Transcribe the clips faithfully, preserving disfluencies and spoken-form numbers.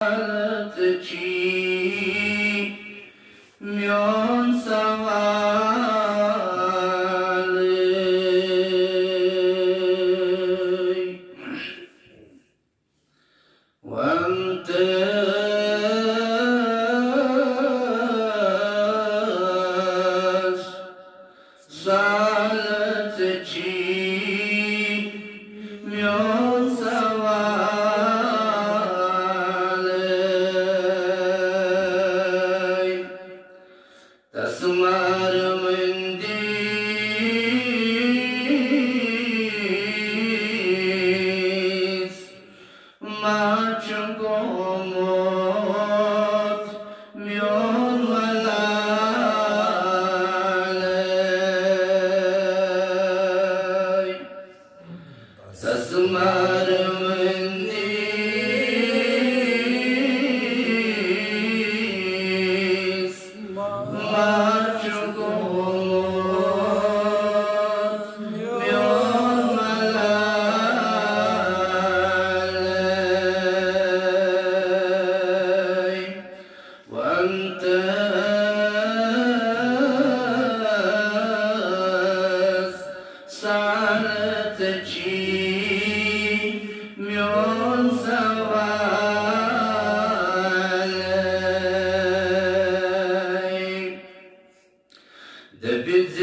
حالت چھی میون سوال۔ وَأَنْتَ سالت چھی میون سوال۔ تسمار مندی ما چھُ گوٚمُت میون ملالے۔ سسمار مندیس ما چھُ گوٚمُت میون ملالے۔ وَأَنْتَ سالت چھی میون سوال۔ دٔپِزِ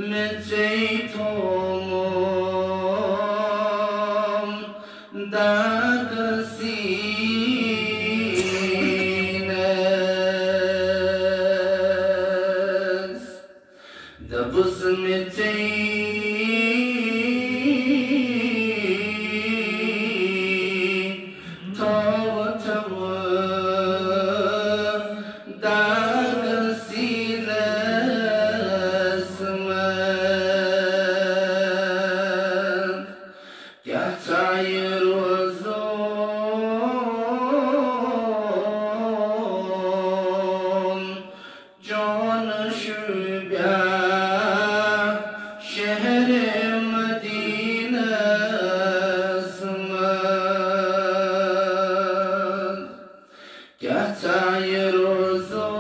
مےٚ ژےٚ تھومُت داغ سیٖنس۔ دوٚپُس مےٚ ژےٚ تھوٚوُتھ وۄنۍ داغ سیٖنس منٛز۔ کیٛاہ ژھایہِ روزُن چون شوٗبیا شہرِ مدیٖنس منٛز؟ کیٛاہ ژھایہِ روزُن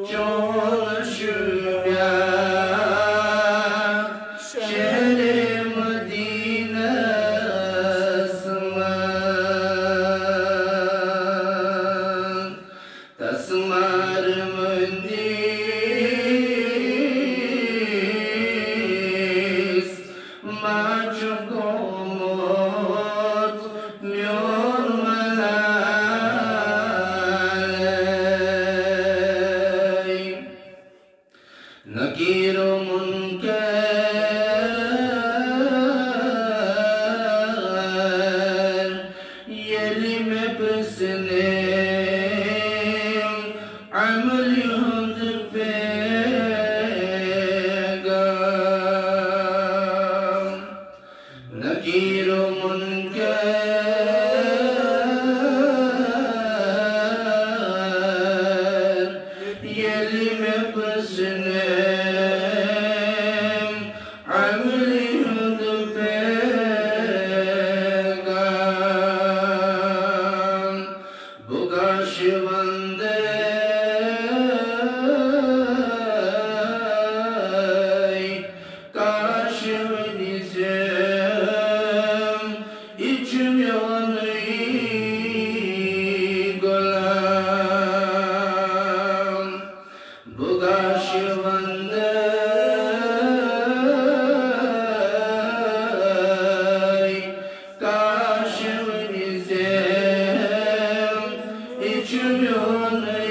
چون شوٗبیا شہرِ مدیٖنس منٛز؟ تسمار مندیس ما چھُ گوٚمُت میون ملالے۔ نکیر و منکر ییٚلہِ مےٚ پرٛژھنَم عملہِ ہُنٛد پیغام۔ نکیر و منکر ییٚلہِ مےٚ پرٛژھنَم عملہِ ہُنٛد پیغام، بہٕ گاشہِ وندے کاش ونہِ زیم، یہِ چھُ میونُے غلام۔ بہٕ گاشہِ وندے کاش ونہِ زیم، یہِ چھُ میونُے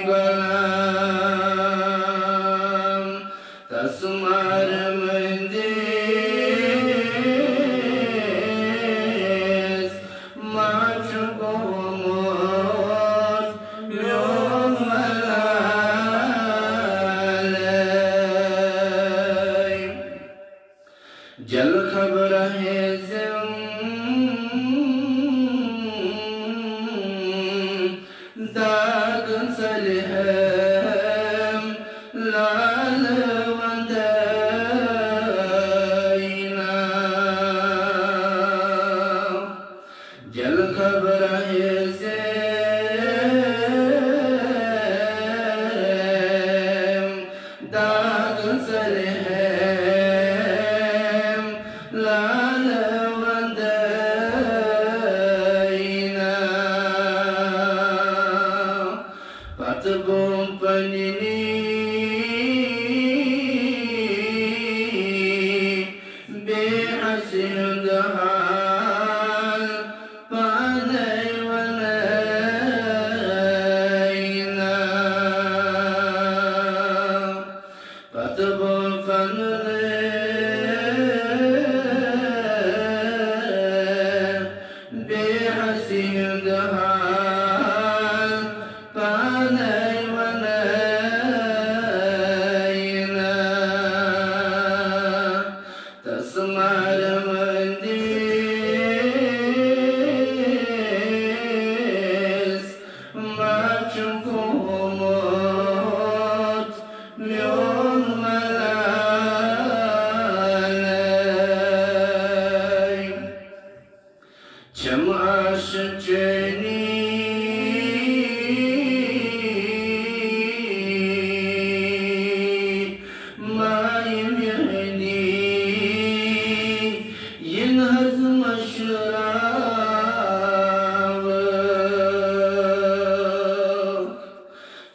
غلام۔ تسمار مندیس ما چھُ گوٚمُت میون ملالے۔ جل خبر ہے زم داغ ژَلہِ ہم لال وندینا۔ جل خبر ہے سے داغ سر ہے لال وندینا۔ پتہٕ بہٕ پننہِ بے حسی ہُنٛد حال پانے ونینا۔ پتہٕ بہٕ پننہِ بے حسی ہُنٛد حال پانے ونینا۔ تس مار مندیس ما چھُ گوٚمُت میون ملالے۔ چھم آش چینی مائی میانی، ین حض مشراو۔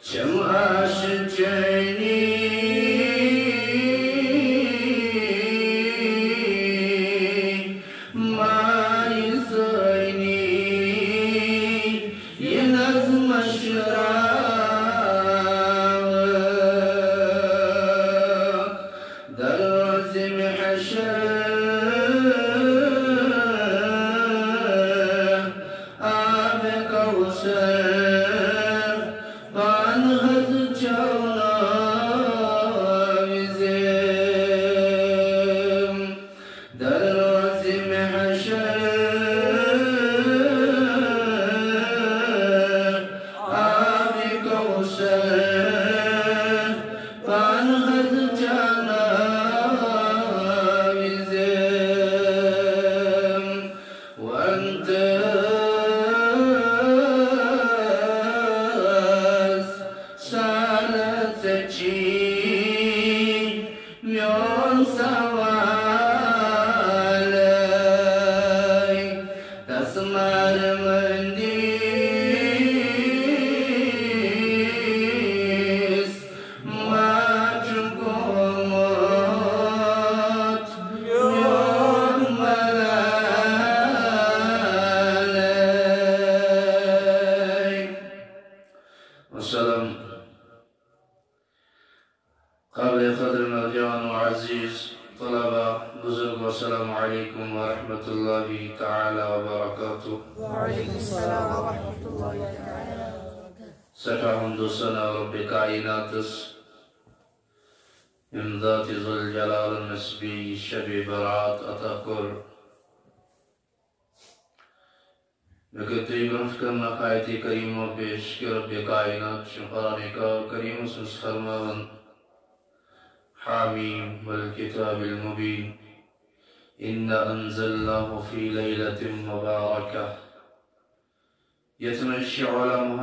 چھم آش چینی مائی سٲنی، یہِ نظم شراوت۔ دروازِ محشر آب کوثر پان حض چوناوِ زِ۔ دروازِ محشر آب کوثر پان حض چوناوِ زِ۔ وانتس سالس چی میون سوال۔ تس مار مندیس ما چھُ گوٚمُت میون ملالے۔ وسلم۔ قابل قدر نوجوان و عزیز طلبہ، بزرگ، السلام علیکم ورحمۃ اللہ تعالی وبرکاتہ۔ وعلیکم السلام ورحمۃ اللہ تعالی وبرکاتہ۔ سٮ۪ٹھاہ حمد و ثنا رب کائناتس، ییٚمۍ ذات ذوالجلالن اَسہِ بیٚیہِ یہِ شبِ برات عطا کوٚر۔ مےٚ کٔر تُہۍ برٛونٛہہ کَنہِ اکھ آیتِ کریمہ پیش کہ رب کائنات چھُ قرآن کا-، کریمس منٛز فرماوان، حامیم والکتاب المبین، انا انزلناہ فی لیلۃ مبارکہ۔ یتھ منٛز چھِ علماہن